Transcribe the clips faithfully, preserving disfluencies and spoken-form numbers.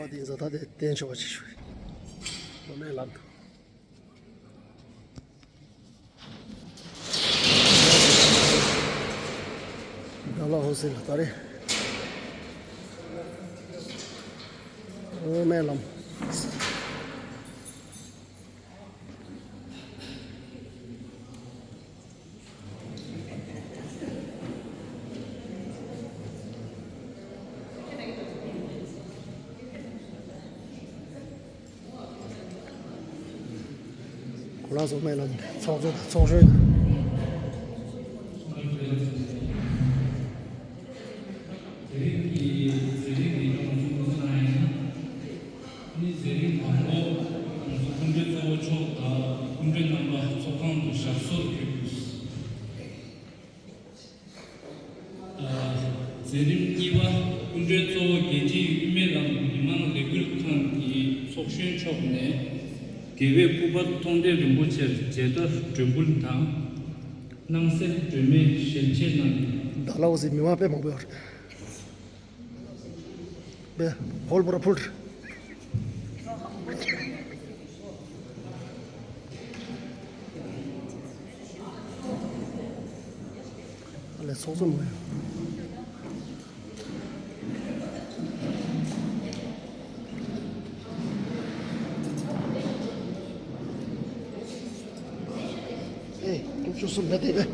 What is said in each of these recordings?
འདི་ཡིན་ཙང་ད་དེ་བསྟན་ཆོག་པ་ཅིག་ཞུ། སློབ་མའི་ལམ་དུ། ཌལ་ཧོ་སི་ལ་ད་རེས་སློབ་མའི་ལམ། གོ་ལ་སོགས་མེད་ལ་ཚོགས་གཙོ་དང་ཚོགས་གཞོན་དང་། དེ་རིང་གི་མཛད་རིམ་འདི་ང་ཚོ་མུ་མཐུད་གནང་ཡིན་ན། ཨ་ནི་མཛད་རིམ་དང་པོ་ང་ཚོ་སྐུ་མགྲོན་གཙོ་བོ་མཆོག་དང་སྐུ་མགྲོན་རྣམ་པ་ཚོགས་ཁང་དུ་ཞབས་སོར་འཁོད་དགོས། ཨ། མཛད་རིམ་གཉིས་པ་སྐུ་མགྲོན་གཙོ་བོ་རྒྱལ་སྤྱིའི་དབུ་མའི་ལམ་མི་མང་ལས་འགུལ་ཁང་གི་ཚོགས་གཞོན་མཆོག་ནས་རྒྱལ་བའི་སྐུ་པར་མཐོང་ལྡན་རིན་པོ་ཆེར་མཇལ་དར་སྒྲོན་འབུལ་དང་། སྣང་གསལ་སྒྲོན་མེ་ཞལ་ཕྱེ་གནང་ཡོད། ཌལ་ཧོ་སི་མི་མང་དཔེ་མང་པོ་ཡོད་རེད། དཔེ་ཧོལ་པོ་ར་ཕུལ་རེད། ཨ་ལས་ཚོགས་གཙོ་མ་ཡོང་། ཨེ། དཀོན་མཆོག་གསུམ་མེད་དེ། དབུ་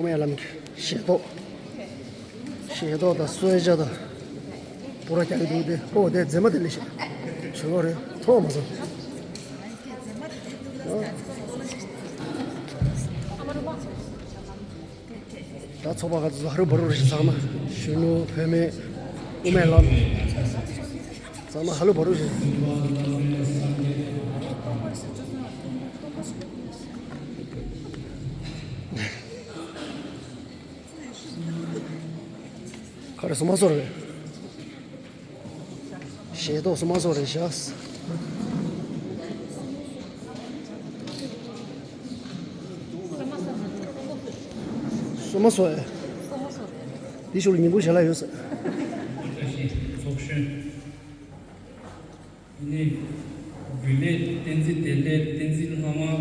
མའི་ལམ་གྱི་ཞལ་ཏོག་ཞལ་ཏོག་དང་གསོལ་ཇ་དང་། པུ་ར་རྒྱག་གི་འདུག་སྟེ། ཨོ་དེ་མཛེས་མ་དེ་ལས་ཤིག་ཞུ་བ་རེད། མཐོང་མ་སོང་། ད་ཚོགས་པ་ག་ཚོད་ཧ་རུ་བ་རུ་རེད། ཚང་མ་གཞོན་ནུ་བུད་མེད་དབུ་མའི་ལམ་ཚང་མ་ཧ་ལུ་བ་རུ་རེད། ག་རེ་སོ་མ་སོ་རེད། ཞལ་ཏོག་སོ་མ་སོ་རེད་ཤག་སོ་མ་སོ་ཨེ། འདི་ཞོར་ཉིན་གུང་ཞལ་ལག་ཡོད་ས། ཚོགས་གཞོན། ནི། རྒྱུན་ལས་བསྟན་འཛིན་བདེ་ལེགས། བསྟན་འཛིན་ལྷ་དབང་།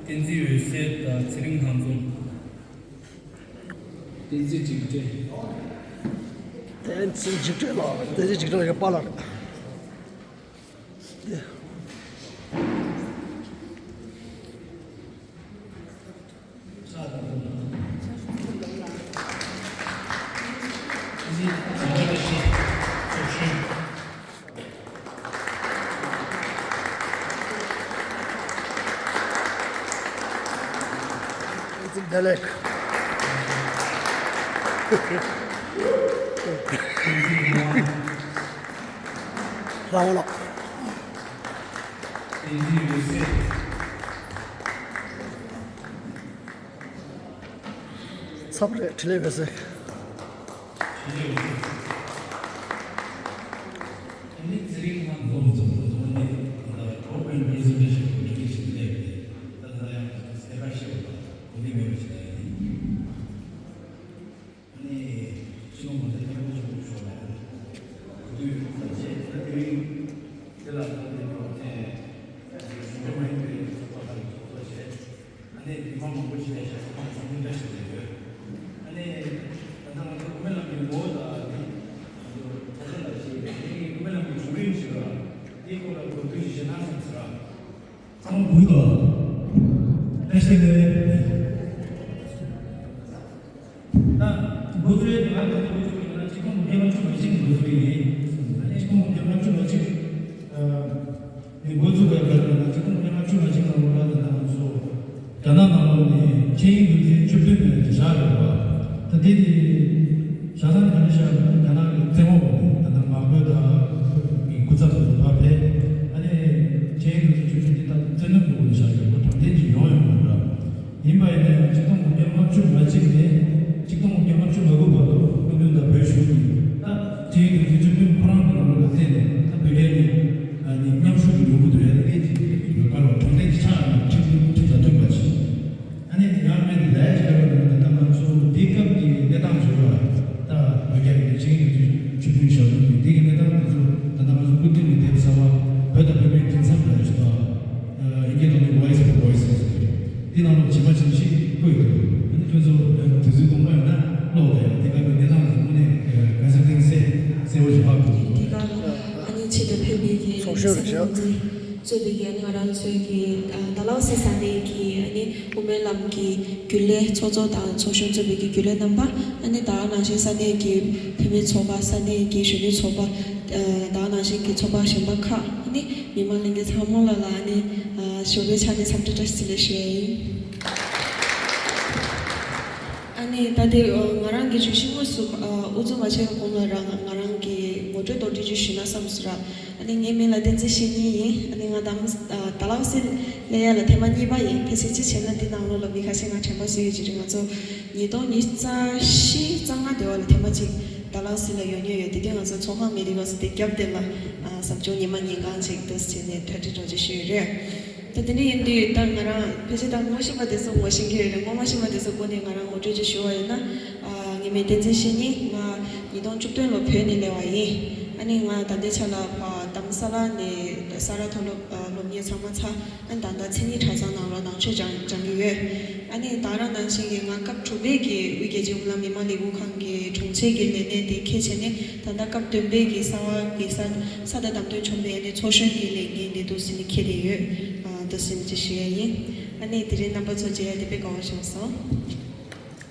བསྟན་འཛིན་འོད་ཟེར་དང་ཚེ་རིང་ལྷ་འཛོམས། བསྟན་འཛིན་འཇིགས་བྲལ། བསྟན་འཛིན་འཇིགས་བྲལ་ལགས། བསྟན་འཛིན་འཇིགས་བྲལ་ལགས་ཀྱི་པཱ་ལགས་རེད། བདེ་ལེགས། རང་ལ། ཚབ་རེད། འཕྲིན་ལས་ཡོད་ཟེར། ཨ་ནི་སྤྱི་ནོར་གོང་ས་སྐྱབས་མགོན་ཆེན་པོ་མཆོག་ལ་གོ་སྒྲིག་ཡོད་པ་བྱས། ད་དུས་ད་ཆེད་ད་དུས་དེ་ལ་ད་དུས་ཐོག་ཐེངས་གཞུང་འབྲེལ་མ་ཡིན་པའི་ཚོགས་པ་ཁག་གི་ཚོགས་གཙོ་བྱས། ཨ་ནི་མི་མང་མང་པོ་ཞིག་ལ་ཞབས་ཕྱི་ཁག་ཚང་མ་བཀྲ་ཤིས་བདེ་ལེགས། ཨ་ནི་ད་ལྟ་ང་ཚོ་དབུ་མའི་ལམ་གྱི་ངོ་བོ་དང་ཨ་ནི་ང་ཚོ་ད་ཆ་ལ་ཞིག་ཨ་ནི་དབུ་མའི་ལམ་གྱི་བྱུང་རིམ་ཞིག་ལ་དེའི་སྐོར་ལ་མདོར་བསྡུས་ཤིག་བཤད་ན་བསམ་ཟེར། ཚང་མ་གུས་དང་། བཀྲ་ཤིས་བདེ་ལེགས། ད་འགོ་ཚུགས་ཡས་དེ་ང་ཚོ་འགོ་ཚུགས་ཡོད་ན་ཆིག་སྟོང་དགུ་བརྒྱ་ལྔ་བཅུ་ང་གཅིག་ནས་འགོ་ཚུགས་ཡིན། ཆིག་སྟོང་དགུ་བརྒྱ་ལྔ་བཅུ་ང་གཅིག་ནས་འགོ་ཚུགས་པའི་བར་ལ་ཆིག་སྟོང་དགུ་བརྒྱ་ལྔ་བཅུ་ང་གཅིག་ནང་ལོགས་ལ་ད་ང་ཚོ་རྒྱ་ནག་ནང་ལོགས་ནས་ཆིངས་ཡིག་འདུ་འཛིན་བཅུ་བདུན་ནས་བཞག་ཡོད་པ། ད་དེ་དེ་བཞག་ས་ནས་ག་འདྲ་བཞག་ཡོད་ན་རྒྱ་ནག་གི་བཙན་འོག་ནས་ད་ལྟ་མ་དགོས་ད་གི་སྐུ་ཚབ་སོ་སོ་ཕར་ཕེབས། ཨ་ནི་ཆིངས་ཡིག་འདུ་འཛིན་བཅུ་བདུན་དེ་ད་བཙན་གནོན་གྱི་སྒོ་ནས་བཞག་ཡོད་པ་དྲང་བདེན་ཅིག་ཡོང་ཡོད་མ་རེད། ཡིན་པ་ཡིན་ན་ཡང་ཆིག་སྟོང་དགུ་བརྒྱ་ལྔ་བཅུ་ང་གཅིག་ནས་ཆིག་སྟོང་དགུ་བརྒྱ་ལྔ་བཅུ་ང་དགུ་བར་དུ་སྐུ་མདུན་དང་བོད་གཞུང་གིས་ད་ཆིངས་ཡིག་དེ་ཚོ་བཅུ་བདུན་ཁོ་རང་གི་ལམ་ལུགས་ལ་བརྟེན་ནས་ད་བོད་རྒྱ་གཉིས་མཉམ་ཞུགས་ཀྱི་ལམ་བུ་དེ་ཡར་ལེན་གྱི་ཡོད་པ་ལ་དྲང་བདེན་གྱི་ཆ་ལ་ཁྲིམས་ཁྲིམས་དང་མཐུན་པ་ཞིག་ཨ་ནི་ཡང་མེད་དེ་ལས་ཀྱི་སྐབས་ལ་ད་ལྟ་ང་ཚོ་འདི་སྐབས་ཀྱི་གནས་སྟངས་བརྗོད་པ་ད་བོད་རྒྱ་གཉིས་ཆིངས་ཡིག་དེ་ཚོ་བཅུ་བདུན་བཞག་དོན་གྱི་འདི་གི་གནས་སྟངས་དེ་ཚོ་ད་ལྟ་ང་ཚོ་སྐུ་མདུན་གྱི་དེབ་གསར་པ་བོད་དང་བོད་པའི་མཐུན་མཐུན་ལ་ཞུ་དང་། ཨིན་སྐད་ཐོག་ནས་Voice for Voices་ཟེར། འདི་ནང་ལ་ཇི་མ་ཇི་བཞིན་བཀོད་ཡོད། ཨ་ནི་ཁྱོད་ཚོ་དུས་ཚོད་གོང་མ་ཡོད་ན་ཀློག་དང་འདི་ག་གི་གནས་སྟངས་ལ་དངོས་གནས་ག་ཚོད་གཏིང་གསལ་གསལ་བོ་ཞིག་ཧ་གོ་འདུག་འདི་ག་ལ་ཨ་ནི་ཆེད་དུ་ཕེབས་པའི་གི་ཚོགས་གཞོན་རིགས་གཙོས་པའི་གི་ཨ་ནི་ང་རང་ཚོའི་གི་ཌལ་ཧོ་སི་ས་གནས་ཀྱི་ཨ་ནི་དབུ་མའི་ལམ་གྱི་རྒྱུན་ལས་ཚོགས་གཙོ་དང་ཚོགས་གཞོན་གཙོས་པའི་གི་རྒྱུན་ལས་རྣམ་པ། ཨ་ནི་ད་ག་ནང་བཞིན་ས་གནས་ཀྱི་བུད་མེད་ཚོགས་པ། ས་གནས་ཀྱི་གཞོན་ནུ་ཚོགས་པ། ད་ག་ནང་བཞིན་གྱི་ཚོགས་པ་གཞན་པ་ཁག་ཨ་ནི་མི་མང་ལྷན་རྒྱས་ཚང་མ་ལ་ལ་ཨ་ནི་ཞོགས་པའི་ཆ་ནས་འཚམས་འདྲི་བཀྲ་ཤིས་བདེ་ལེགས་ཞུ་ཡ་ཡིན། ཨ་ནི་ད་དེ་ང་རང་གི་བརྗོད་གཞི་དངོས་སུ་དབུ་འཛུགས་མ་བྱས་པའི་གོང་ལ་རང་ང་རང་གི་ངོ་སྤྲོད་མདོར་བསྡུས་ཅིག་ཞུས་ན་བསམ་སོང་ར། ཨ་ནི་ངའི་མིང་ལ་བསྟན་འཛིན་བཤེས་གཉེན་ཡིན། ཨ་ནི་ང་ཌལ་ཧོ་སི་སླེབས་ཡ་ལ་ཐེངས་མ་གཉིས་པ་ཡིན། ཕལ་ཆེར་ཅི་བྱས་ན་འདི་ནང་ལོགས་ལ་མི་ཁ་ཤས་ང་དྲན་པ་གསོས་ཡོད་ཀྱི་རེད། ང་ཚོ་ཉིས་སྟོང་ཉི་ཤུ་རྩ་བཞི་རྩ་ལྔ་དེ་བ་ལ་ཐེངས་མ་གཅིག་ཌལ་ཧོ་སི་ལ་ཡོང་མྱོང་ཡོད། དེ་དུས་ང་ཚོ་ཚོང་ཁང་མེ་རི་ཝེ་སི་དེ་རྒྱབ་དེ་ལ་ཟབ་སྦྱོང་ཉི་མ་ཉིན་གང་ཅིག་ཏུ་བྱས་ནས་གྲ་སྒྲིག་རོགས་ཅིག་ཞུས་ཡོད་རེད། ད་དེ་འདྲ་ཡིན་དུས་ད་ང་རང་ཕལ་ཆེར་ད་ངོ་ཤེས་པ་དེ་ཚོ་ངོ་ཤེས་ཀྱི་ཡོད་རེད། ངོ་མ་ཤེས་པ་དེ་ཚོ་སྐོར་ནས་ང་རང་ངོ་སྤྲོད་ཅིག་ཞུ་བ་ཡིན་ན། ངའི་མིང་བསྟན་འཛིན་བཤེས་གཉེན། ང་ཉིས་སྟོང་བཅུ་བདུན་ལོ་བོད་ནས་སླེབས་པ་ཡིན། ཨ་ནི་ང་ད་ལྟའི་ཆ་ལ་ཕ་རྡ་རམ་ས་ལ་ནས་ས་རཱ་མཐོ་སློབ་སློབ་གཉེར་ཚང་མ་ཚར། ཨ་ནི་ད་ལྟ་མཚན་ཉིད་གྲྭ་ཚང་ནང་ལ་ནང་ཆོས་སྦྱང་སྦྱང་གི་ཡོད། ཨ་ནི་ད་རང་ནང་བཞིན་གྱི་ང་སྐབས་དྲུག་པའི་གི་དབུས་རྒྱལ་སྤྱིའི་དབུ་མའི་ལམ་མི་མང་ལས་འགུལ་ཁང་གི་དྲུང་ཆེ་གི་ལས་གནས་དེ་འཁྱེར་བྱས་ནས་ད་ལྟ་སྐབས་བདུན་པའི་གི་གསར་བ་གི་གསར་གསར་དུ་བདམས་ཐོན་བྱུང་བའི་ཨ་ནི་ཚོགས་གཞོན་གྱི་ལས་འགན་དེ་འདུག་སེ་ནས་འཁྱེར་བསྡད་ཡོད། ཨ་འདུག་སེ་ནས་ཅིག་ཞུ་ཡ་ཡིན། ཨ་ནི་དེ་རིང་རྣམ་པ་ཚོ་མཇལ་ཡ་དེ་དཔེ་དགའ་བོ་བྱུང་སོང་།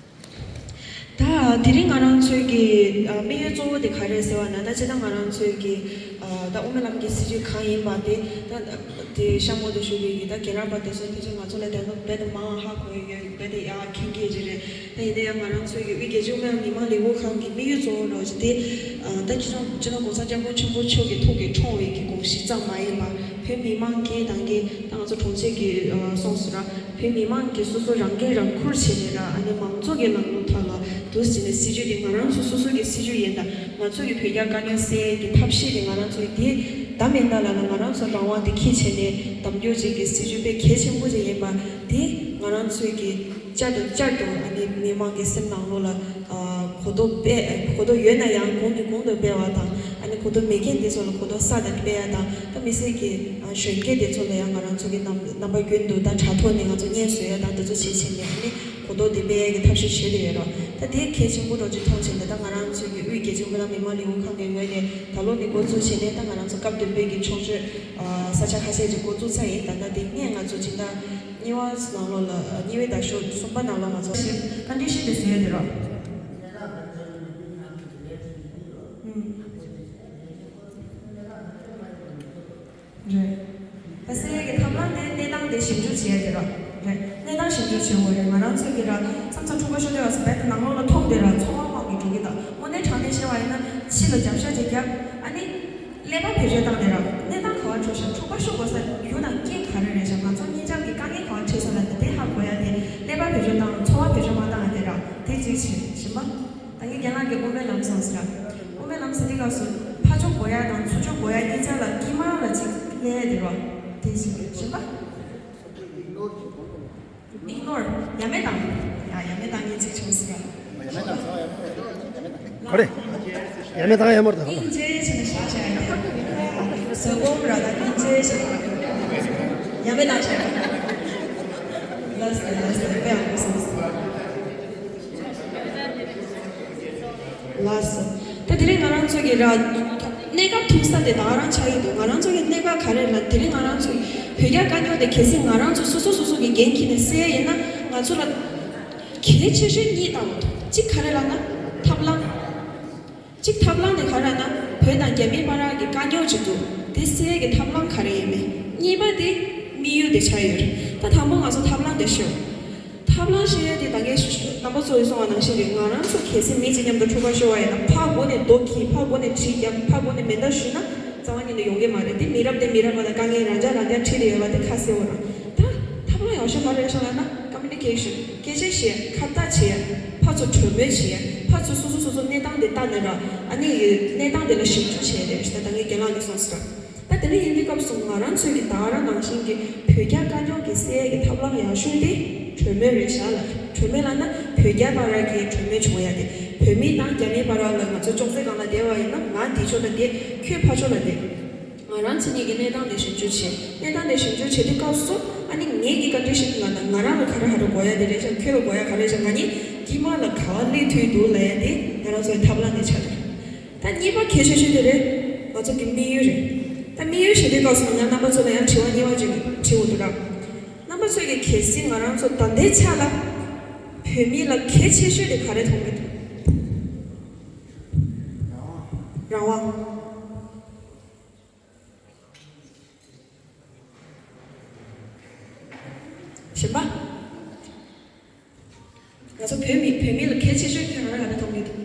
ད་དེ་རིང་ང་རང་ཚོའི་གི་ཨ་དམིགས་ཡུལ་གཙོ་བོ་དེ་ག་རེ་ཟེར་བ་ན། ད་སྤྱིར་བཏང་ང་རང་ཚོའི་གི་ཨ་ད་དབུ་མའི་ལམ་གྱི་སྲིད་བྱུས་གང་ཡིན་པ་དེ་ད་དེ་གཤམ་འོག་ཏུ་བཞུགས་པའི་གི་ད་རྒན་རབས་པ་དེ་ཚོ་ཕལ་ཆེར་ང་ཚོ་ལས་དེ་ཚོ་རྦད་དེ་མང་ཧ་གོ་ཡི་ཡོད། རྦད་དེ་ཡག་མཁྱེན་གྱི་ཡོད་ཀྱི་རེད། ད་ཡིན་ན་ཡང་ང་རང་ཚོའི་གི་དབུས་རྒྱལ་སྤྱིའི་དབུ་མའི་མི་མང་ལས་འགུལ་ཁང་གི་དམིགས་ཡུལ་གཙོ་བོ་རོགས་ཅིག་དེ་ཨ་ད་སྤྱི་ནོར་སྤྱི་ནོར་གོང་ས་སྐྱབས་མགོན་ཆེན་པོ་མཆོག་གི་ཐུགས་ཀྱི་འཁྲུངས་པའི་གི་དགོངས་གཞི་ཙམ་མ་ཡིན་པར་བོད་མི་མང་གི་ད་གི་ད་ང་ཚོ་དྲུང་ཆེ་གི་ཨ་གསུངས་སོང་ར། བོད་མི་མང་གིས་སོ་སོ་རང་འགན་རང་འཁུར་བྱས་ནས་ར། ཨ་ནི་མང་གཙོ་གི་ལམ་ལུགས་ཐོག་ལ་འདུག་སེ་བྱས་ནས་སྲིད་བྱུས་དེ་ང་རང་ཚོ་སོ་སོ་གི་སྲིད་བྱུས་ཡིན། ད་ང་ཚོ་གི་བོད་རྒྱ་དཀའ་རྙོག་སེལ་ཡས་ཀྱི་ཐབས་ཤེས་དེ་ང་རང་ཚོ་གི་དེ་ད་མིན་ད་ལ་ལ་ང་རང་ཚོ་རང་དབང་དེ་འཁྱེར་བྱས་ནས་གདམ་རྒྱུ་ཅིག་གི་སྲིད་བྱུས་དཔེ་གལ་ཆེན་པོ་ཅིག་ཡིན་པ་དེ་ང་རང་ཚོས་གི་བསྐྱར་དུ་བསྐྱར་དུ་ཨ་ནི་མི་མང་གི་སེམས་ནང་ལོགས་ལ་གོ་རྟོགས་སྤེལ་གོ་རྟོགས་ཡོད་ན་ཡང་གོང་ནས་གོང་དུ་སྤེལ་བ་དང་། ཨ་ནི་གོ་རྟོགས་མེད་མཁན་དེ་ཚོ་ལ་གོ་རྟོགས་གསར་དུ་སྤེལ་ཡ་དང་། ད་མི་སེར་གྱི་གཞོན་སྐྱེས་དེ་ཚོ་ལ་ཡང་ང་རང་ཚོ་གི་རྣམ་རྣམ་པ་རྒྱུན་དུ་ད་དྲ་ཐོག་ནས་ང་ཚོ་སྙན་སེང་ཡ་དང་དེ་ཚོ་བྱེད་བྱེད་ནས་ཨ་ནི་གོ་རྟོགས་དེ་སྤེལ་ཡ་གི་ཐབས་ཤེས་བྱེད་དེ་ཡོད་རོགས། ད་དེ་གལ་ཆེན་པོ་འདྲ་ཅིག་མཐོང་བྱས་ནས་ད་ང་རང་ཚོ་གི་དབུས་རྒྱལ་སྤྱིའི་དབུ་མའི་ལམ་མི་མང་ལས་འགུལ་ཁང་གི་ངོས་ནས་ད་ལོ་ནས་འགོ་བཙུགས་བྱས་ནས་ད་ང་རང་ཚོ་སྐབས་བདུན་པའི་གི་ཕྱོགས་བསྐྱོད་ས་ཆ་ཁ་ཤས་ཅིག་འགོ་བཙུགས་ཚར་ཡིན། ད་ལྟ་དེ་སྔོན་ང་ཚོ་སྤྱི་ཟླ་གཉིས་པ་ནང་ལོགས་ལ་གཉིས་པའི་ཟླ་ཤོག་གསུམ་པ་ནང་ལོགས་ང་ཚོ་བཀའ་འདྲི་ཞུས་ཏེ་ཟེར་ཡ་དེ་རོགས། རེད། ད་སེ་གི་ཐབས་ལམ་དེ་གནས་སྟངས་དེ་ཞིབ་འཇུག་བྱེད་ཡ་དེ་རོགས། རེད། གནས་སྟངས་ཞིབ་འཇུག་བྱེད་དགོས་རེད། ང་རང་ཚོས་ཀྱི་ར་མཚམས་མཚམས་འཁྲུག་པ་ཤོར་དུས་བ་སི་བེད་ནང་ལོགས་ལ་མཐོང་དེ་ར་ཚོར་བ་མང་གི་འགྲོ་གི་ད་དངོས་གནས་དྲང་གནས་བཤད་པ་ཡིན་ན་ཕྱི་ལ་རྒྱབ་ཤ་ཅིག་རྒྱབ། ཨ་ནི། ཀླད་པ་བེད་སྤྱོད་བཏང་ནས་ར་གནས་སྟངས་ག་བ་འཕྲོད་ཤག་འཁྲུག་པ་ཤོར་དགོས་ས་རྒྱུ་དང་རྐྱེན་ག་རེ་རེད་ཤག་ང་ཚོ་གཉིས་ཆར་གྱི་དཀའ་ངལ་ག་བ་འཕྲད་སོང་ལབ་ནས་དེ་ཧ་གོ་ཡ་དེ་ཀླད་པ་བེད་སྤྱོད་བཏང་ཚོར་བ་བེད་སྤྱོད་མ་བཏང་ཡ་དེ་ར་དེ་གཅིག་བྱས་གཞན་པ། ད་ངས་རྒན་ལགས་ཀྱི་དབུ་མའི་ལམ་སོང་ཟེར་ར། དབུ་མའི་ལམ་ཟེར་དུས་སྐབས་སུ་ཕར་ཕྱོགས་གོ་ཡ་དང་ཚུར་ཕྱོགས་གོ་ཡ་གཉིས་ཆར་ལ་དཀྱིལ་མ་ལ་གཅིག་སླེབས་ཡ་དེ་ར་དེ་གཅིག་གཞན་པ། Ignore. ཡ་མེད་དང་། ཡ་ཡ་མེད་དང་ངས་ཅིག་བྱུང་ཟིག་ཡ། ག་རེ། ཡ་མེད་དང་ཡ་མར་དང་། ཨིན་ཇེ་བྱས་ནས་བཞག་བཞག་ཡ། བཟོད་སྒོམ་ར་དང་ཨིན་ཇེ་བྱས་ནས། ཡ་མེད་དང་བྱས། ལགས་སོ་ལགས་སོ་དཔེ་ཡག་པོ་སོང་ཟིག་ལགས་སོ། ད་དེ་རིང་ང་རང་ཚོ་གི་ར། གནད་འགག་ཐུག་ས་དེ་ད་ག་རང་ཆགས་ཀྱི་འདུག་ང་རང་ཚོ་གི་གནད་འགག་ག་རེ་ལ་དེ་རིང་ང་རང་ཚོ་གི་བོད་རྒྱ་དཀའ་རྙོག་དེ་གལ་སྲིད་ང་རང་ཚོ་སོ་སོ་སོ་སོ་གི་འགན་འཁྱེར་ནས་སེལ་ཡ་ཡིན་ན་ང་ཚོ་ལ་གལ་ཆེ་ཤོས་གཉིས་ལྟ་བུ་འདུག་གཅིག་ག་རེ་ལབ་ན་ཐབས་ལམ། གཅིག་ཐབས་ལམ་དེ་ག་རེ་ལབ་ན་བོད་དང་རྒྱ་མིའི་བར་གྱི་དཀའ་རྙོག་ཅིག་འདུག་དེ་སེལ་ཡ་གི་ཐབས་ལམ་ག་རེ་ཡིན་མིན། གཉིས་པ་དེ་དམིགས་ཡུལ་དེ་ཆགས་ཡོད་རེད། ད་དང་པོ་ང་ཚོ་ཐབས་ལམ་དེ་ཤོད། ཐབས་ལམ་ཤེས་ཡ་དེ་ད་གའི་རྣམ་པ་ཚོ་ཡིས་གསུངས་པ་ནང་བཞིན་རེད། ང་རང་ཚོ་གལ་སྲིད་མི་གཅིག་མཉམ་དུ་འཁྲུག་པ་ཤོར་བ་ཡིན་ན་ཕར་སྒོ་ནས་རྡོ་འཁྱེར་ཕར་སྒོ་ནས་གྲི་བརྒྱབ་ཕར་སྒོ་ནས་མེ་མདའ་གཞུས་ན་རྩ་བ་ཉིད་ནས་ཡོང་གི་མ་རེད། དེ་མི་རབས་དེ་མི་རབས་ལ་དཀའ་ངལ་རང་འཇགས་རང་འཇགས་འཕྲད་དེ་ཡོད་པ་དེ་ཁ་གསལ་བོ་རང་ད། ཐབས་ལམ་ཡག་ཤོས་ག་རེ་རེད་ཤག་ལབ་ན་ཀམ་མུ་ནི་ཀེ་ཤན་སྐད་ཆ་བཤད་ཁ་བརྡ་བྱེད་ཕར་ཚུར་གྲོས་མོལ་བྱེད་ཕར་ཚུར་སོ་སོ་སོ་སོ་གནས་སྟངས་དེ་ལྟ་ནས་ར་ཨ་ནི་གནས་སྟངས་དེ་ལ་ཞིབ་འཇུག་བྱས་རེད་ད་ད་ངས་རྒན་ལགས་ཀྱིས་གསུངས་སོང་། ད་དེ་འདྲ་ཡིན་དུས་སྐབས་སུ་ང་རང་ཚོའི་གི་ད་ག་རང་ནང་བཞིན་གྱི་བོད་རྒྱ་དཀའ་རྙོག་གི་སེལ་ཡས་ཀྱི་ཐབས་ལམ་ཡག་ཤོས་དེ་གྲོས་མོལ་རེད་ཤག་ལ། གྲོས་མོལ་ལབ་ན་བོད་རྒྱ་བར་གྱི་གྲོས་མོལ་བྱུང་ཡ་དེ་བོད་མི་དང་རྒྱ་མིའི་བར་ལ་ང་ཚོ་ཅོག་ཙེ་སྒང་ལ་བསྡད་པ་ཡིན་ན་ང་འདི་ཕྱོགས་ལ་བསྡད་ཁྱོད་ཕར་ཕྱོགས་ལ་བསྡད། ང་རང་ཚོ་གཉིས་ཀྱི་གནས་སྟངས་དེ་ཞིབ་འཇུག་བྱས། གནས་སྟངས་དེ་ཞིབ་འཇུག་བྱེད་དུས་སྐབས་སུ་ཨ་ནི་ངེད་ཀྱི་ཀོན་ཌི་ཤན་ལབ་ན་ང་རང་ལ་ག་རེ་ག་རེ་དགོས་ཡ་དེ་རེད་ཤག་ཁྱོད་ལ་དགོས་ཡ་ག་རེ་ཤག་ང་གཉིས་དཀྱིལ་མ་ལ་ག་བ་སླེབས་ཐུབ་འདུག་ལབ་ཡ་དེ་ང་རང་ཚོའི་ཐབས་ལམ་དེ་ཆགས་རེད། ད་གཉིས་པ་གལ་ཆེ་ཤོས་དེ་རེད། ང་ཚོ་གི་དམིགས་ཡུལ་རེད། ད་དམིགས་ཡུལ་བྱེད་དུས་སྐབས་སུ་ང་རྣམ་པ་ཚོ་ལ་ཡང་དྲི་བ་གཉིས་པ་ཅིག་དྲི་འོང་དུས་ར། རྣམ་པ་ཚོས་ཀྱི་གལ་སྲིད་ང་རང་ཚོ་ད་ལྟའི་ཆ་ལ་བོད་མི་ལ་གལ་ཆེ་ཤོས་དེ་ག་རེ་མཐོང་གི་འདུག་རང་དབང་། གཞན་པ། ང་ཚོ་བོད་མི་བོད་མི་ལ་གལ་ཆེ་ཤོས་ཁྱོད་རང་རང་ལ་མཐོང་གི་འདུག་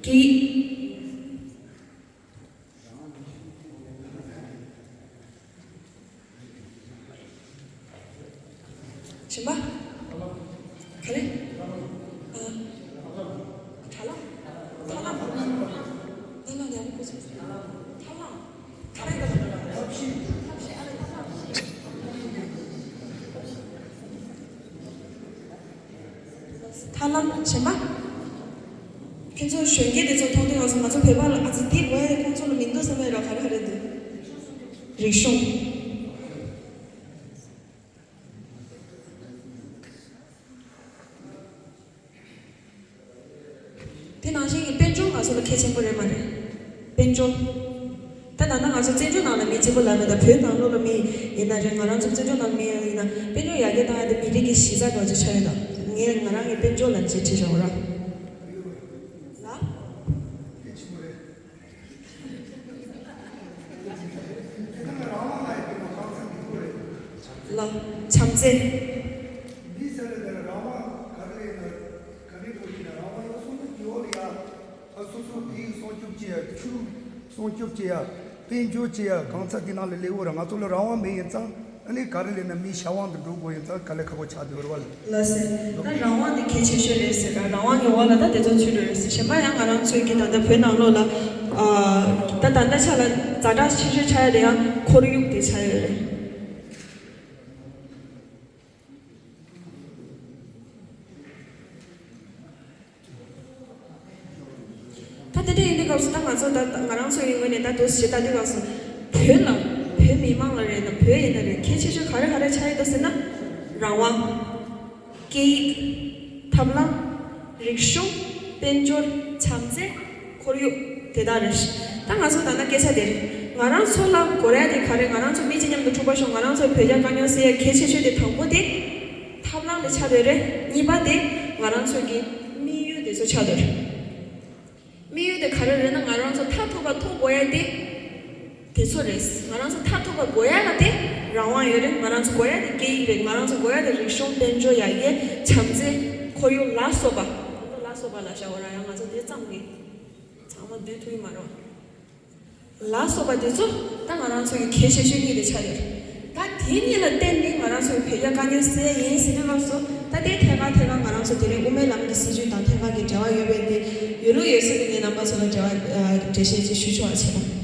སྐད་ཡིག་གཞན་པ། ག་རེ། ཨ། དྲ་ལམ། ཐབས་ལམ། ཐབས་ལམ་ཡག་པོ་གོ་སོང་། ཐབས་ལམ། ཐབས་ཤེས། ཐབས་ཤེས་ཨ་རེ་ཐབས་ལམ། ཐབས་ལམ་གཞན་པ། ཁྱེད་ཚོ་གཞོན་སྐྱེས་དེ་ཚོ་མཐོང་དུས་ང་ཚོ་ང་ཚོ་བོད་པ་ལ་ཨ་ཙི་དེ་དགོས་ཡ་དེ་ཁོང་ཚོ་ལ་མི་འདུག་བསམ་ཡ་ར་ག་རེ་ག་རེ་འདུག་རིག་གཞུང་། དེ་ནང་བཞིན་གྱི་དཔལ་འབྱོར་ང་ཚོ་ལ་གལ་ཆེན་པོ་རེད་མ་རེད། དཔལ་འབྱོར། ད་ད་ལྟ་ང་ཚོ་བཙན་བྱོལ་ནང་ལ་མི་གཅིག་པོ་ལབ་མེད་ད་བོད་ནང་ལོགས་ལ་མི་ཡིན་ན་རེད། ང་རང་ཚོ་བཙན་བྱོལ་ནང་མི་ཡིན་ན་དཔལ་འབྱོར་ཡར་རྒྱས་བཏང་ཡ་དེ་མི་རིགས་ཀྱི་གཞི་རྩ་འདྲ་ཅིག་ཆགས་ཡོད་ད། ངས་ང་རང་གི་དཔལ་འབྱོར་ལ་འཇིགས་བྲིས་བཞག་ར། ལ། ལ། བྱམས་བརྩེ། འདི་ཟེར་ནས་རང་དབང་ག་རེ་ལས་ན་ག་རེ་དགོས་ཀྱི་ན་རང་དབང་ཡོད་སོང་ན་ཡོད་ལ་ཡ། ཨ་སོ་སོ་དེའི་སྲུང་སྐྱོབ་བྱེད་ཡ་ཆོས་སྲུང་སྐྱོབ་བྱེད་ཡ་དཔལ་འབྱོར་བྱེད་ཡ་གང་ཚ་དེ་ནང་ལ་ལེགས་པོ་ར་ང་ཚོ་ལ་རང་དབང་མེད་ཡིན་ཙང་ཨ་ནི་ག་རེ་ལས་ན་མི་ཤ་དབང་དུ་འགྲོ་དགོས་ཡིན་ཙང་དཀའ་ལས་ཁག་པོ་ཆགས་བསྡད་ཡོད་རེད་བ་ལ། ལགས་སེ། ད་རང་དབང་དེ་གལ་ཆེ་ཤོས་རེད་ཟེར་ད་རང་དབང་གི་འོག་ལ་ད་དེ་ཚོ་ཚུད་འགྲོ་རེད་ཟེར། གཞན་པ་ཡང་ང་རང་ཚོའི་གི་ད་ལྟ་བོད་ནང་ལོགས་ལ་ཨ་ད་ད་ལྟ་ཆ་ལ་ཛ་དྲག་ཆེ་ཤོས་ཆགས་ཡ་དེ་ཡང་ཁོར་ཡུག་དེ་ཆགས་ཡོད་རེད། ད་དེ་འདྲ་ཡིན་དུས་སྐབས་སུ་ད་ང་ཚོ་ད་ང་རང་ཚོ་ཡི་ངོས་ནས་ད་དུ་ཞེ་ད་དུས་སྐབས་སུ་བོད་ལ་བོད་མི་མང་ལ་རེད་ན་བོད་ཡིན་ན་རེད་གལ་ཆེ་ཤོས་ག་རེ་ག་རེ་ཆགས་ཡོད་དོ་ཟེར་ན་རང་དབང་། སྐད་ཡིག་ཐབས་ལམ། རིག་གཞུང་། དཔལ་འབྱོར། བྱམས་བརྩེ། ཁོར་ཡུག་དེ་དག་རེད། ད་ང་ཚོ་ད་ལྟ་སྐད་ཆ་དེ་རེད། ང་རང་ཚོ་ལ་དགོས་ཡ་དེ་ག་རེ། ང་རང་ཚོ་མི་གཅིག་མཉམ་དུ་འཁྲུག་པ་ཤོར་ང་རང་ཚོའི་བོད་རྒྱ་དཀའ་རྙོག་སེལ་ཡ་གལ་ཆེ་ཤོས་དེ་དང་པོ་དེ་ཐབས་ལམ་དེ་ཆགས་བསྡད་རེད། གཉིས་པ་དེ་ང་རང་ཚོ་གི་དམིགས་ཡུལ་དེ་ཚོ་ཆགས་བསྡད་རེད། དམིགས་ཡུལ་དེ་ག་རེ་རེད་ན་ང་རང་ཚོ་མཐར་ཐུག་པ་ཐོབ་དགོས་ཡ་དེ་དེ་ཚོ་རེད། ང་རང་ཚོ་མཐར་ཐུག་པ་དགོས་ཡ་ལ་དེ་རང་དབང་ཡོད་རེད། ང་རང་ཚོ་དགོས་ཡ་དེ་སྐད་ཡིག་རེད། ང་རང་ཚོ་དགོས་ཡ་དེ་རིག་གཞུང་དཔལ་འབྱོར་ཡ་གི་བྱམས་བརྩེ་ཁོར་ཡུག་ལ་སོགས་པ་ལ་སོགས་པ་ལ་བྱ་བ་ར་ཡང་ང་ཚོ་དེ་ཙམ་གི་ཚང་མ་བསྡུས་ཐུབ་ཀྱི་མ་རེད། ལ་སོགས་པ་དེ་ཚོ་ད་ང་རང་ཚོ་གི་གལ་ཆེ་ཤོས་གཉིས་དེ་ཆགས་ཡོད། ད་དེ་གཉིས་ལ་བརྟེན་ནས་ང་རང་ཚོ་གི་བོད་རྒྱ་དཀའ་རྙོག་སེལ་ཡིན་ཟེར་དུས་སྐབས་སུ། ད་དེ་ཐད་ཀར་ཐད་ཀར་ང་རང་ཚོ་དེ་རིང་དབུ་མའི་ལམ་གྱི་སྲིད་བྱུས་དང་ཐད་ཀར་གྱི་འབྲེལ་བ་ཡོད་པའི་དེ་ཡོད་ལུགས་ཡོད་ཚུལ་གྱི་ངས་རྣམ་པ་ཚོ་ལ་འབྲེལ་བ་འགྲེལ་བཤད་ཅིག་ཞུ་ཆོག་པ་བྱེད་དང་།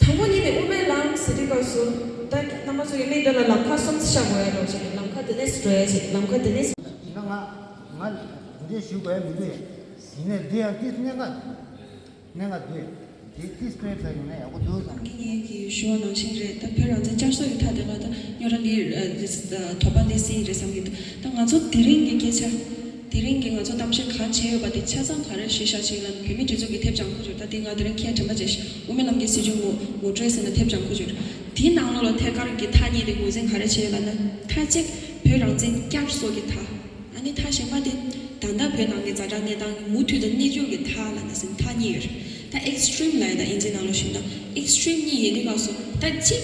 དང་པོ་ཉིད་ནས་དབུ་མའི་ལམ་ཟེར་དུས་སྐབས་སུ། ད་རྣམ་པ་ཚོ་གི་མིག་མདུན་ལ་ལམ་ཁ་གསུམ་ཤར་དགོས་ཡ་འདྲ་བོ་ཅིག་ལམ་ཁ་དེ་ནས་འགྲོ་ཡ་ཅིག་ལམ་ཁ་དེ་ནས། ཡིན་ན་ང་ང་འདི་འདྲས་ཞུ་དགོས་ཡ་མི་འདུག་ཡ། ཡིན་ནའི་འདི་ཡང་ཏིས་གནད་འགག་འདུག་གནད་འགག་འདུག་དེ་ཏིས་སྤྲད་ཚར་ཡིན་ན་ཡག་པོ་འདུག་བསམ། ངེད་གཉིས་ཀྱིས་ཞུ་བ་ནང་བཞིན་རེད། ད་བོད་རང་བཙན་བསྐྱར་གསོ་ཡི་ཐད་དེ་ལ་ད་སྨྱོ་ར་ལི་དོགས་པ་སླེབས་སྲིད་རེད་བསམ་གྱི་འདུག་ད་ང་ཚོ་དེ་རིང་གི་སྐད་ཆ། དེ་རིང་གི་ང་ཚོ་གཏམ་བཤད་ག་བྱས་ཡོད་པ་དེ་ཆ་ཚང་ག་རེ་གཞི་བཞག་ཅིག་ལ་བོད་མིའི་སྒྲིག་འཛུགས་ཀྱི་དེབ་ལྗང་ཁུ་ཅིག་ད་དེ་ང་དེ་རིང་ཁས་དྲན་པ་བྱས་ཤིང་དབུ་མའི་ལམ་གྱི་སྲིད་བྱུས་ངོ་ངོ་སྤྲོད་ཟེར་ན་དེབ་ལྗང་ཁུ་ཅིག་དེའི་ནང་ལོགས་ལ་ཐད་ཀར་གྱི་མཐའ་གཉིས་དེ་ངོས་འཛིན་ག་རེ་བྱས་ཡོད་ལབ་ན། མཐའ་གཅིག་བོད་རང་བཙན་བསྐྱར་གསོ་གི་མཐའ། ཨ་ནི་མཐའ་གཞན་པ་དེ་ད་ལྟ་བོད་ནང་གི་ཛ་དྲག་གནས་སྟངས་མུ་མཐུད་དུ་གནས་འགྱུར་གྱི་མཐའ་ལབ་ན་ཟེར་མཐའ་གཉིས་ཡོད་རེད། ད་ཨེག་སི་ཊི་རིམ་ལབ་ཡ་ད་དབྱིན་ཇིའི་ནང་ལོགས་ཞུས་ན་ཨེག་སི་ཊི་རིམ་གཉིས་ཡོད་དུས་སྐབས་སུ་ད་གཅིག་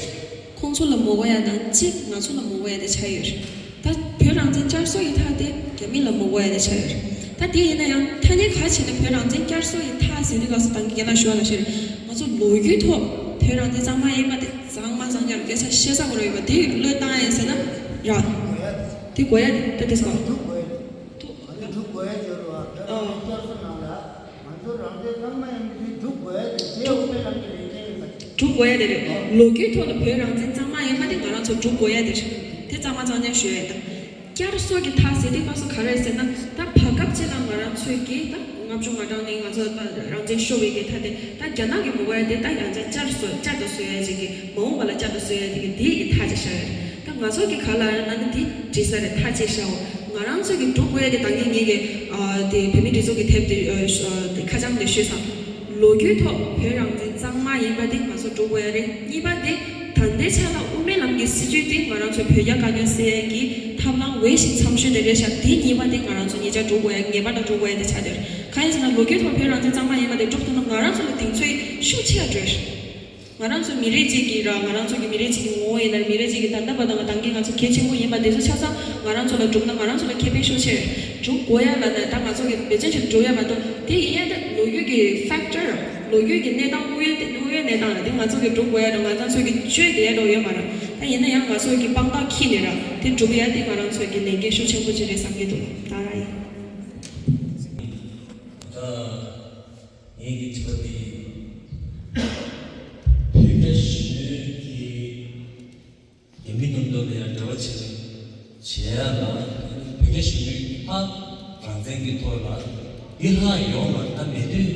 ཁོང་ཚོ་ལ་མོས་གོ་ཡ་དང་གཅིག་ང་ཚོ་ལ་མོས་གོ་ཡ་དེ་ཆགས་ཡོད་རེད། ད་བོད་རང་བཙན་བསྐྱར་གསོ་ཡི་མཐའ་དེ་རྒྱ་མི་ལ་མོས་གོ་ཡ་དེ་ཆགས་ཡོད་རེད། ད་དེ་ཡིན་ན་ཡང་ཐ་སྙད་ག་བྱས་ནས་བོད་རང་བཙན་བསྐྱར་གསོ་ཡི་མཐའ་ཟེར་དུས་སྐབས་སུ་ད་གིན་རྒན་ལགས་ཞུ་བ་ནང་བཞིན་ང་ཚོ་ལོ་རྒྱུས་ཐོག་བོད་རང་བཙན་གཙང་མ་ཡིན་པ་དེ་གཙང་མ་གཙང་རྐྱང་སྐད་ཆ་བཤད་ས་གོ་ར་ཡོད་པ་དེ་བློས་བཏང་ཡིན་ཟེར་ན་ར། དེ་གོ་ཡ་དེ་ད་དེ་སོ། སྒྲུབ་དགོས་ཡ་དེ། ཐུག་སྒྲུབ་དགོས་ཡ་ཅིག་ཡོད་རེད་བ། བོད་རང་བཙན་བསྐྱར་གསོ་ནང་ལ་ང་ཚོ་རང་བཙན་གཙང་མ་ཡིན་པ་དེ་སྒྲུབ་དགོས་ཡ་དེ་དེ་དབུ་མའི་ལམ་གྱི་ལས་འགན་ཡིན་པ་དེ། སྒྲུབ་དགོས་ཡ་དེ་རེད། ལོ་རྒྱུས་ཐོག་ལ་བོད་རང་བཙན་གཙང་མ་ཡིན་པ་དེ་ང་རང་ཚོ་སྒྲུབ་དགོས་ཡ་དེ་རེད། དེ་གཙང་མ་གཙང་རྐྱང་ཞུ་ཡ་དང་། བསྐྱར་གསོ་གི་མཐའ་ཟེར་དུས་སྐབས་སུ་ག་རེ་ཟེར་ན། ད་བར་སྐབས་ཅིག་ལ་ང་རང་ཚོས་ཀྱིས་ད་ལྔ་བཅུ་ང་གྲངས་ནས་ང་ཚོ་ད་རང་བཙན་ཤོར་བའི་གི་མཐའ་དེ་ད་རྒྱ་ནག་གི་མོས་གོ་ཡ་དེ་ད་ཡང་བསྐྱར་བསྐྱར་གསོ་བསྐྱར་དུ་བཟོ་ཡ་ཅིག་གི་མ་འོངས་པ་ལ་བསྐྱར་དུ་བཟོ་ཡ་དེ་གི་དེ་ཡི་མཐའ་ཅིག་བཞག་ཡོད་རེད། ད་ང་ཚོ་གི་ག་ལ་ན་ནི་དེ་འགྲིག་ས་རེད། མཐའ་ཅིག་བཞག་འོ། ང་རང་ཚོ་གི་སྒྲུབ་དགོས་ཡ་དེ་ད་གིན་ངེད་ཀྱི་ཨ་དེ་བོད་མིའི་སྒྲིག་འཛུགས་ཀྱི་དེབ་དེ་ཨ་ཨ་དེ་ཁ་བྱང་དེ་ཞུས་སོང་། ལོ་རྒྱུས་ཐོག་བོད་རང་བཙན་གཙང་མ་ཡིན་པ་དེ་ང་ཚོ་སྒྲུབ་དགོས་ཡ་རེད། གཉིས་པ་དེ་ད་ལྟའི་ཆ་ལ་དབུ་མའི་ལམ་གྱི་སྲིད་བྱུས་དེ་ང་རང་ཚོའི་བོད་རྒྱ་དཀའ་རྙོག་སེལ་ཡ་གི་ཐབས་ལམ་འོས་ཤིང་འཚམ་ཤོས་དེ་རེད་ཤག་དེ་གཉིས་པ་དེ་ང་རང་ཚོ་ཉེ་ཆར་སྒྲུབ་དགོས་ཡ་ངེས་པར་དུ་སྒྲུབ་དགོས་ཡ་དེ་ཆགས་བསྡད་རེད། གང་ཡིན་ཟེར་ན་ལོ་རྒྱུས་ཐོག་བོད་རང་བཙན་གཙང་མ་ཡིན་པ་དེ་སྒྲུབ་ཐུབ་ན་ང་རང་ཚོ་ལ་གདེང་ཚོད་ཤུགས་ཆེ་བ་འགྲོ་ཡ་རེད། ང་རང་ཚོ་མི་རིགས་གཅིག་གི་ར་ང་རང་ཚོ་གི་མི་རིགས་གཅིག་གི་ངོ་བོ་ཡིན་ན་མི་རིགས་གཅིག་གི་ད་ལྟ་བར་དུ་ང་ད་གིན་ང་ཚོ་གལ་ཆེན་པོ་ཡིན་པ་དེ་ཚོ་ཆ་ཚང་ང་རང་ཚོ་ལ་སྒྲུབ་ན་ང་རང་ཚོ་ལ་ཁེ་ཕན་ཤུགས་ཆེ་རེད། སྒྲུབ་དགོས་ཡ་ལ་ནི་ད་ང་ཚོ་གི་འབད་བརྩོན་བྱས་སྒྲུབ་ཡ་མ་གཏོགས་དེ་ཡིན་ཡ་ད་ལོ་རྒྱུས་ཀྱི་ཕེག་ཊར་ལོ་རྒྱུས་ཀྱི་གནས་སྟངས་དངོས་ཡོད་དངོས་ཡོད་གནས་སྟངས་ལ་དེ་ང་ཚོ་གི་སྒྲུབ་དགོས་ཡ་ར་ང་ཚོ་གི་བཅོས་དེ་ཡ་འགྲོ་ཡོད་མ་རེད། ད་ཡིན་ན་ཡང་ང་ཚོ་གི་དཔང་རྟགས་འཁྱེར་ནས་ར་དེ་སྒྲུབ་ཡ་དེ་ང་རང་ཚོ་གི་ལས་འགན་ཤུགས་ཆེན་པོ་ཅིག་རེད་བསམ་གྱི་འདུག་ད་ར་ཡིན། ངེད་ཀྱི་དྲི་བ་འདི་ཡིན། བོད་རྒྱ་གཞོན་ནུའི་གི་རྒྱ་མི་མཉམ་དུ་ལ་ཡང་འབྲེལ་བ་བྱེད་བྱེད་ཡ་ལ་བོད་རྒྱ་གཞོན་ནུའི་ཨ་རང་བཙན་གྱི་ཐོག་ལ་འདི་ལྷག་ཡོང་བ་ལྟ་མེད་དུས་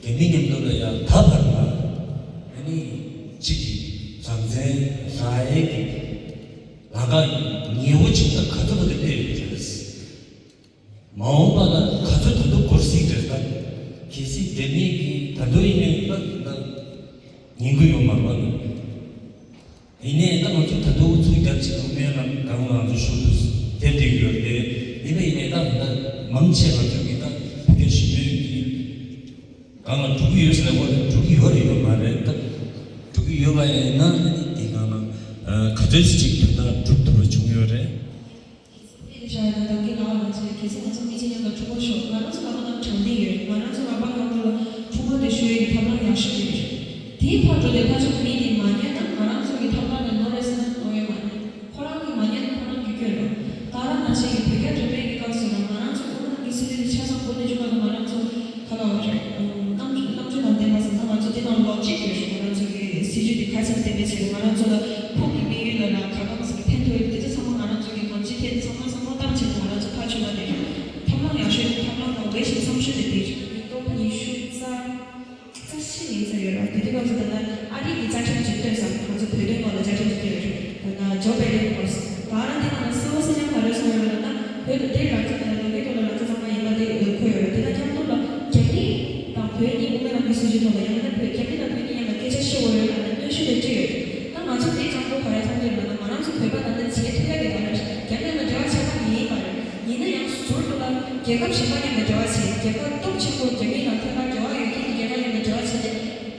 རྒྱ་མི་མཉམ་དུ་ལ་ཡང་ད་བར་ལ་ཨ་ནི་གཅིག་གི་རང་བཙན་རག་ཡས་ཀྱི་ལམ་ཁ་ཉེ་བོ་ཅིག་ད་ག་ཚོད་ག་ཚོད་སླེབས་ཡོད་རེད། མ་འོངས་པ་ལ་ག་ཚོད་ད་དུང་འགོར་སྲིད་ཀྱི་རེད་ད། གལ་སྲིད་རྒྱ་མི་གིས་ད་དུང་ཡིན་ནའི་ད་ད་ཉན་གི་ཡོད་མ་རེད་པ། ཡིན་ནའི་ད་ང་ཚོ་ད་དུང་ཚུར་རྒྱབ་བྱས་དབུ་མའི་ལམ་སྒང་ལ་ང་ཚོ་ཤུགས་ཏུ་དེབ་དེ་ཡོད་རེད། ཡིན་པ་ཡིན་ནའི་ད་ད་མང་ཆེ་ང་ཚོ་གི་ད་བོད་རྒྱ་གཞོན་ནུའི་གི་སྒང་ལ་འགྲོ་གི་ཡོད་ཟེར་ལབ་པ་ལ་འགྲོ་གི་ཡོད་རེད་ཡོད་མ་རེད་ད། འགྲོ་གི་ཡོད་པ་ཡིན་ན་ཨ་ནི་དེ་སྒང་ལ་ག་ཚོད་ཅིག་ད་ལྟ་སྒྲུབ་ཐུབ་པ་བྱུང་ཡོད་རེད། དེ་ལས་བྱ་ཡ་ན་ད་གིན་ལབ་པ་ནང་བཞིན་གལ་སྲིད་ང་ཚོ་མི་གཅིག་མཉམ་དུ་གྲོགས་པོ་ཤོག་ང་རང་ཚོ་ལ་ཁོ་ན་དྲང་བདེན་ཡོད། ང་རང་ཚོ་རང་དབང་ལམ་ལུགས་ལ་ཐུགས་ཁུར་དེ་ཤོད་ཡ་གི་ཐབས་ལམ་ཡག་ཤོས་དེ་རེད། དེའི་ཕར་འགྲོ་དེ་ཕར་ཕྱོགས་མི་དེ་མ་ཉན་ན་ང་རང་ཚོ་གི་ཐབས་ལམ་ལ་ནོར་རེད་ཟེར་ན་ནོར་ཡོད་མ་རེད། ཁོ་རང་གི་མ་ཉན་ན་ཁོ་རང་གི་སྐྱོན་རེད། ད་རང་ནང་བཞིན་གྱི་བོད་རྒྱ་འབྲེལ་མོལ་གྱི་སྐབས་སུ་ལ་ང་རང་ཚོ་ཁོ་རང་གི་སྲིད་དོན་དེ་ཆ་ཚང་སྒོ་ནས་བཅུག་པ་དང་ང་རང་ཚོ་ག་ལ་བ་རེད། རྣམ་རྣམ་དཔྱོད་དང་ལྡན་པ་ཟེར་ན་ང་ཚོ་དེ་ནང་ལོ་གཅིག་ཡོད་རེད། ང་རང་ཚོ་གི་སྲིད་ཇུས་དེ་ག་ཚད་གཏན་འབེབས་བྱས་ང་རང་ཚོ་ལ་ཁོང་གི་དམིགས་ཡུལ་ལ་ལ་ག་གང་ཟེར་ཕན་ཐོགས་ཡོད་དེ་ཚོ་ཚང་མ་ང་རང་ཚོ་གི་གང་ཅི་ཐད་དེ་ཚང་མ་བསམ་བློ་བཏང་བྱས་ང་རང་ཚོ་ཕར་ཕྱོགས་ལ་དེ་ཐབས་ལམ་ཡག་ཤོས་དེ་ཐབས་ལམ་ནང་འོས་ཤིང་འཚམ་ཤོས་དེ་དེ་རེད། ཉིས་སྟོང་ཉི་ཤུ་རྩ་རྩ་བཞི་ཡིན་ས་ཡོད་ར། དེ་དུས་སྐབས་སུ་ད་ལྟ་ཨ་རི་གི་བཅའ་ཁྲིམས་ཅིག་བཏོན་སོང་། ང་ཚོ་བོད་དོན་སྐོར་ལ་བཅའ་ཁྲིམས་ཅིག་བཏོན་ཡོད་རེད། ད་ལྟ་ཇོ་བྷའི་ཌེན་སྐོར་སོང་། ད་རང་དེ་ནང་ལ་གསལ་བོ་གསལ་རྐྱང་ག་རེ་གསུངས་ཡོད་རེད་ལབ་ན། བོད་དུ་དེ་རང་བཙན་དང་ལོ་རྒྱུས་ཐོག་ལ་རང་བཙན་གཙང་མ་ཡིན་པ་དེ་འཁོད་ཡོད་རེད། དེ་དང་མཉམ་དུ་ལ་རྒྱ་མི་དང་བོད་གཉིས་དབུ་མའི་ལམ་གྱི་སྲིད་བྱུས་ཐོག་ལ་ཡང་ན་བོད་རྒྱ་མི་དང་བོད་གཉིས་མཉམ་ལ་སྐད་ཆ་བཤད་དགོས་ཡོད་ལབ་ནས་གནོན་ཤུགས་དེ་སྤྲད་ཡོད་རེད། ད་ང་ཚོ་དེའི་དྲང་པོ་ག་རེ་མཐོང་གི་ཡོད་ལབ་ན་ང་རང་ཚོ་བོད་པ་ད་ལྟ་བྱེད་ཐུབ་ཡ་གི་ག་རེ་རེད། རྒྱ་མི་ལ་འབྲེལ་བ་བྱས་པ་ཡིན་པ་རེད། ཡིན་ན་ཡང་ཟུར་དུ་ལ་རྒྱལ་ཁབ་གཞན་པ་མཉམ་དུ་འབྲེལ་བ་བྱས། རྒྱལ་ཁབ་སྟོབས་ཆེན་པོ་རྒྱ་མི་དང་ཐད་ཀར་འབྲེལ་བ་ཡོད་མཁན་གྱི་རྒྱལ་ཁབ་མཉམ་དུ་འབྲེལ་བ་བྱས་ཏེ།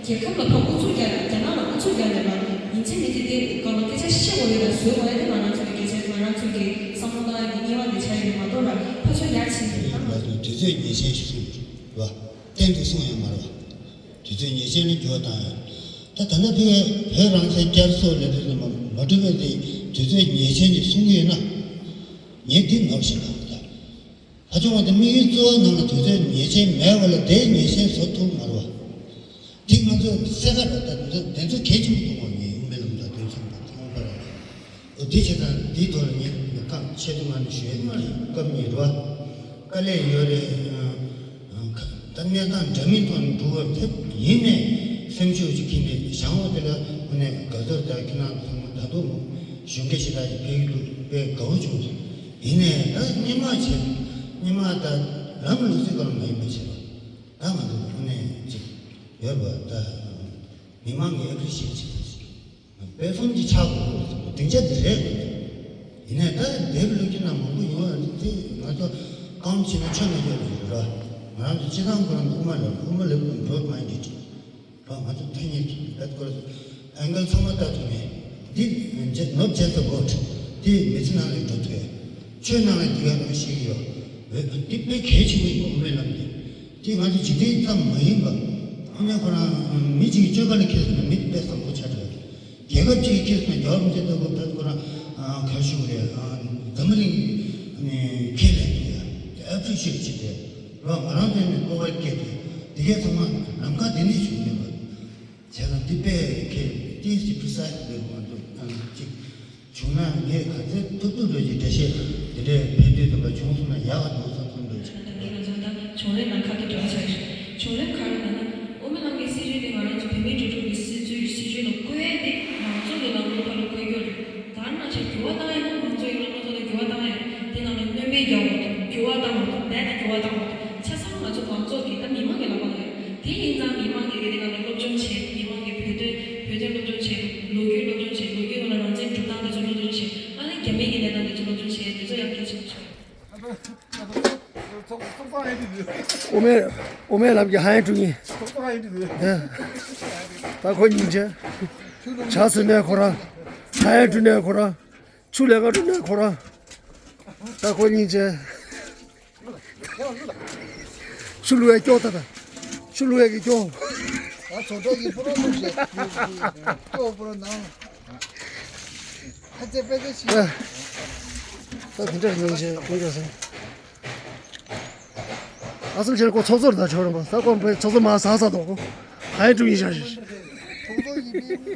རྒྱལ་ཁབ་ལ་ཕར་ཨུ་ཚུགས་རྒྱག་ཡ། རྒྱ་ནག་ལ་ཨུ་ཚུགས་རྒྱག་ཡ་ལ་ཡིན་གཅིག་མིན་གཅིག་དེ་སྒང་ལ་སྐད་ཆ་བཤད་དགོས་ཡོད་ལ་བཟོ་དགོས་ཡ་དེ་ང་རང་ཚོ་གི་སྐད་ཆ་ང་རང་ཚོ་གི་བསམ་བློ་བཏང་ཡ་གི་དམིགས་པ་དེ་ཆགས་ཡོད་མ་གཏོགས་ར་ཕར་ཕྱོགས་ཡར་ཕྱིན་ཡོད་ན། ང་ཚོ་དུས་ཚོད་ཉེས་ཅན་ཞིག་སོང་རེད་བ། གཏན་དུ་སོང་ཡོད་མ་རེད་བ། དུས་ཚོད་ཉེས་ཅན་ལ་འགྱུར་བ་བཏང་ཡོད། ད་ད་ལྟ་བོད་བོད་རང་བཙན་བསྐྱར་གསོ་ལས་དོན་ལ་མ་མ་གྲུབ་པའི་དེ་དུས་ཚོད་ཉེས་ཅན་གྱི་གསུང་གི་ཡོད་ན། ངས་འདི་ནོར་ཞིག་ལ་ད། ད་ཆུང་བ་དེ་དམིགས་ཡུལ་གཙོ་བོ་ནང་ལ་དུས་ཚོད་ཉེས་ཅན་མེད་པ་ལ་དེའི་ཉེས་ཅན་བཟོ་ཐུབ་མ་རེད་བ། དེ་ང་ཚོས་གསལ་ཁ་རེད། ད་དེ་ཚོ་གལ་ཆེན་པོ་མཐོང་བ་ངས་དབུ་མའི་ལམ་དང་དོན་ཚན་པ་ཚང་མ་རེད། འོ་དེ་བྱས་ཙང་འདིའི་ཐོག་ལ་ངས་སྐབས་ཆེད་དུ་ང་ནས་ཞུ་ཡས་མ་རེད། སྐབས་ཉིད་རེད་བ། དཀའ་ལས་ཡོད་རེད། ད་གནས་སྟངས་འདྲ་མིན་ཐོག་ནས་འགྲོ་བར་ཐེབས་ཡིན་ནས་སེམས་ཤུགས་ཅིག་ཁྱེར་ནས་བྱང་བ་དེ་ལ་དངོས་གནས་དགའ་ཚོར་དང་ཁྱེད་རང་ཚོ་ཚང་མ་ད་དུང་ཞུ་འགྲེལ་ཞེ་དྲག་ཅིག་ཕེབས་ཀྱི་འདུག་དཔེ་དགའ་བོ་བྱུང་སོང་། ཡིན་ནས་ད་སྔོན་མ་བྱས་སྔོན་མ་ད་ལམ་ལུགས་སྲོལ་གང་མ་ཡིན་པ་བྱས་པ་ད་ང་ཚོ་དངོས་གནས་ཅིག་ཡོད་པ་ད་མི་མང་གི་ཨེ་པི་རི་ཤི་ཡེ་ཊི་བྱེད་ཐུབ་ཟེར། དཔེ་མཚོན་གྱི་ཆགས་དགོས་ཀྱི་སྡིངས་ཆ་འདི་རེད། ཡིན་ནའི་ད་འདས་པའི་ལོ་རྒྱུས་ནང་མང་པོ་ཡོང་ཡ་དེ་ང་ཚོ་རྐང་བྱས་ན་ཆོ་མེད་ཡོད་རེད་ར། ང་རང་ཚོ་སྤྱི་བཏང་ཁོ་རང་དབུ་མ་ལ་དབུ་མ་ལ་འགྲོ་མ་འདི་རེད་ར། ང་ཚོ་ཐ་སྙད་ཀྱི་བེད་ཁོ་རང་ཨེང་གལ་ཚང་མ་ལྟ་ཐུབ་ནས་འདི་ནོར་བྱས་ཚེ་བོ་དེ་མི་ཚེ་ནང་ལ་འགྲོ་ཐུབ་ཡ། ཆོས་ནང་ལ་འདི་ག་རང་ཞིག་ཡོད། འོས་འདི་དཔེ་གལ་ཆེན་པོ་ཡིན་དབུ་མའི་ལམ་འདི། དེ་ང་ཚོ་འཇིག་རྟེན་ཙམ་མ་ཡིན་པ། དངོས་གནས་ཁོ་རང་མི་གཅིག་གི་སྤྱོད་པ་ལ་ཁྱེར་སོང་ན་མི་དཔེ་བཟང་པོ་ཆགས་འགྲོ་ཡ་རེད། རྒྱལ་ཁབ་གཅིག་གི་ཁྱེར་སོང་ན་རྒྱལ་བ་རིན་པོ་ཆེ་ལྟ་བུ་བོད་ཁོ་རང་ག་རེ་ཞུ་དགོས་རེད། འཛམ་བུ་གླིང་ཁས་ལེན་ཐུབ་ཡ། ཨེ་པི་རི་ཤི་ཡེ་ཊི་བྱེད་དེ་རོགས་ང་རང་ཚོའི་ནས་སྤོབས་པ་སྐྱེས་ཏེ་དེ་གས་ཚང་མ་ལམ་ཁ་དེ་ནས་བྱུང་ཡོད་པ། བྱས་ཙང་འདི་དཔེ་ཁེ་ཏིས་ཀྱི་པི་སའི་ལས་ཁོང་ཚོ་ཅིག་བྱུང་ན་ངས་ག་ཚོད་ཐུབ་ཐུབ་འགྲོ་གི་འགྲེལ་བཤད་འདི་འདྲའི་ཕན་ཐོགས་ཐུབ་པ་བྱུང་སོང་ན་ཡག་ག་འདུག་བསམ་བསམ་འགྲོ་གི། ད་ལྟ་ང་ཚོ་ད་བྱུང་རིམ་ནང་ཁ་གཏད་འགྲོ་ཆགས་ཤིང་བྱུང་རིམ་ག་རེ་ལབ་ན་དབུ་མའི་ལམ་གྱི་སྲིད་བྱུས་དེ་ང་རང་ཚོ་བོད་མིའི་སྒྲིག་འཛུགས་ཀྱི་སྲིད་བྱུས་སྲིད་བྱུས་ལ་བཀོད་ཡས་དེ་མང་གཙོ་གི་ལམ་ལུགས་ཁག་ལ་བཀོད་རྒྱུ་རེད། ད་ནང་བཞིན་འགྱུར་བ་བཏང་ཡས་ན་མང་གཙོ་ཡི་བླ་མ་ཐོག་ནས་འགྱུར་བ་བཏང་ཡས་དེ་ནང་ལ་གནོན་མེད་རྒྱག་དགོས་འདུག་འགྱུར་བ་བཏང་དགོས་འདུག་རྦད་དེ་འགྱུར་བ་བཏང་དགོས་འདུག་ཆ་ཚང་ང་ཚོ་མང་གཙོ་གི་ད་མི་མང་གི་ལག་པ་ལ་ཡོད། དེ་ཡིན་ཙང་མི་མང་གི་དེ་ནང་ལ་སློབ་སྦྱོང་བྱས། མི་མང་གི་བོད་དོན་བོད་དོན་སློབ་སྦྱོང་བྱས། ལོ་རྒྱུས་སློབ་སྦྱོང་བྱས། ལོ་རྒྱུས་ནང་ལ་རང་བཙན་སྒྲུབ་སྟངས་དེ་ཚོ་སློབ་སྦྱོང་བྱས། ཨ་ནི་རྒྱ་མི་གི་གནས་སྟངས་དེ་ཚོ་སློབ་སྦྱོང་བྱས། དེ་ཚོ་ཡང་གལ་ཆེན་པོ་ཆགས། དབུ་མའི་དབུ་མའི་ལམ་གྱི་ཧན་ཀྲུང་ཡིན། ད་ཁོ་སྙིང་རྗེ། ཇ་བཟོ་ནས་ཁོ་རང་། ཧན་ཀྲུང་ནས་ཁོ་རང་། ཆུ་ལས་ཀ་འགྲོ་ནས་ཁོ་རང་། ད་ཁོ་སྙིང་རྗེ། ཆུ་བླུག་ཡ་སྐྱོ་ད་ད། ཆུ་བླུག་ཡ་གི་སྐྱོ། ད་ཚོ་ཏོག་གི་པུ་རོ་ལུག་ཞེས། སྐྱོ་པུ་རོ་ནང་། ཨ་ཙེ་པེ་ཙེ་ཤི། ད་དེ་འདྲ་ཉུང་ཞེས་ཀུན་ཀྱང་སེང་། ཨ་སང་ཆེར་ཀོ་ཚོགས་གཙོར་ད་ཆོག་རོགས་པ་ས་ཀོ་པའི་ཚོགས་གཙོ་མ་ས་ས་དོག་གོ། ཧའི་ཀྲུང་ཡིན་ཤག་ཞེས། ཚོགས་གཙོ་ཡིན་པའི།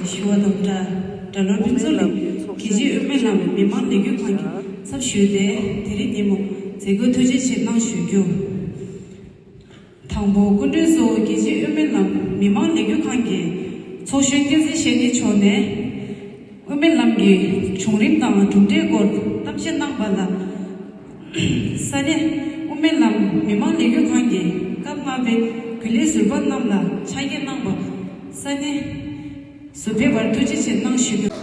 ཞུ་བ་དང་སྦྲགས། སྒྲ་སླར་ཕུན་ཚོགས་གླིང་རྒྱལ་སྤྱིའི་དབུ་མའི་ལམ་མི་མང་ལས་འགུལ་ཁང་གི་ཚབ་ཞུས་ཏེ་དེ་རིང་ཉིན་མོ་མཛད་སྒོའི་ཐུགས་རྗེ་ཆེ་གནང་ཞུ་རྒྱུ། དང་པོ་སྐུ་མགྲོན་གཙོ་བོ་རྒྱལ་སྤྱིའི་དབུ་མའི་ལམ་མི་མང་ལས་འགུལ་ཁང་གི་ཚོགས་གཞོན་བསྟན་འཛིན་བཤེས་གཉེན་མཆོག་ནས་དབུ་མའི་ལམ་གྱི་བྱུང་རིམ་དང་གྲུབ་འབྲས་སྐོར་གཏམ་བཤད་གནང་བ་ལ། ས་གནས་དབུ་མའི་ལམ་མི་མང་ལས་འགུལ་ཁང་གི་སྐབས་ལྔ་པའི་རྒྱུན་ལས་ཟུར་པ་རྣམས་ལ་ཕྱག་འཁྱེར་གནང་བ། ས་གནས་སུ་ཕེབས་པར་ཐུགས་རྗེ་ཆེ་གནང་ཞུ་རྒྱུ།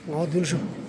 ང་བདུན་ཤོག